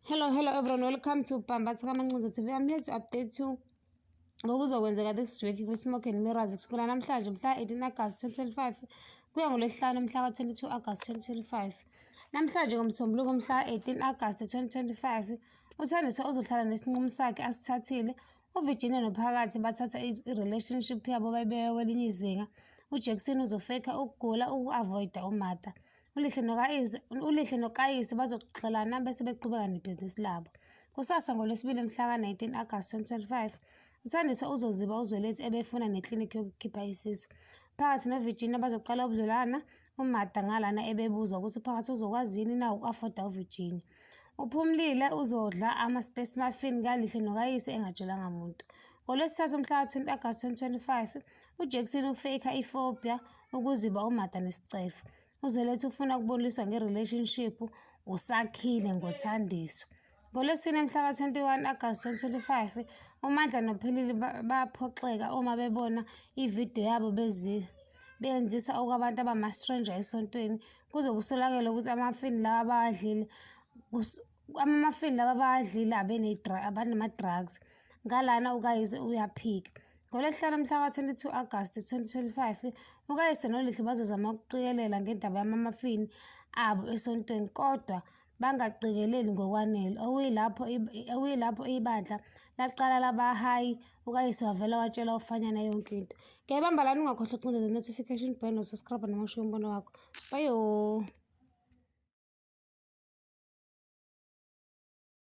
Hello, hello everyone. Welcome to Bambatha kaMancinza TV. I'm here to update you ngokuzokwenzeka this week kwi-Smoke and Mirrors kusukela namhlanje mhla 18 August 2025 kuya ngoLwesihlanu mhla ka-22 August 2025. Namhlanje ngoMsombuluko mhla 18 August 2025, uThandiswa uzohlala nesinqumo sakhe asithathile. UVirginia noPhakathi bathatha i-relationship yabo bayibeka kwelinye izinga. UJackson uzofeka ukugula uku-avoid-a uMartha. ULihle noKayise uLihle noKayise bazoxolelana bese beqhubeka nebhizinisi labo. Kusasa ngoLwesibili mhla ka-19 August 2025, uThandiswa uzoziba uZwelethu ebefuna neklinikhi yokukhipha isisu. Phakathi noVirginia bazoqala ubudlelwana, uMartha ngalana ebebuza ukuthi uPhakathi uzokwazi yini na uku-afforda uVirginia. UPhumlile uzodla ama-space muffin kaLihle noKayise engatshelanga muntu. NgoLwesithathu mhla ka-20 August 2025, uJackson ufeyikha i-phobia ukuziba uMartha nesicefe. UZwelethu ufuna ukuboniswa nge-relationship usakhile ngoThandiswa. NgoLwesine mhla ka-21 August 2025, uMandla noPhilile baphoxeka uma bebona ividiyo yabo benzisa okwabantu abama-stranger esontweni. Kuze kusolakale ukuthi ama-muffin lawa abawadlile ama-muffin lawa abawadlile abanama-drugs. Ngalana uKayise uyaphika. NgoLwesihlanu mhla ka-22 August 2025, uKayise noLihle bazozama ukuqikelela ngendaba yama-muffin abo esontweni kodwa bangaqikeleli ngokwanele. Okuyilapho ibandla laqala laba high, uKayise wavela watshela uFanyana yonke into. Ngiyayibamba lana, ungakhohlwa ukucindezela notification bell no-subscribe noma ushiye umbono wakho. Bayo.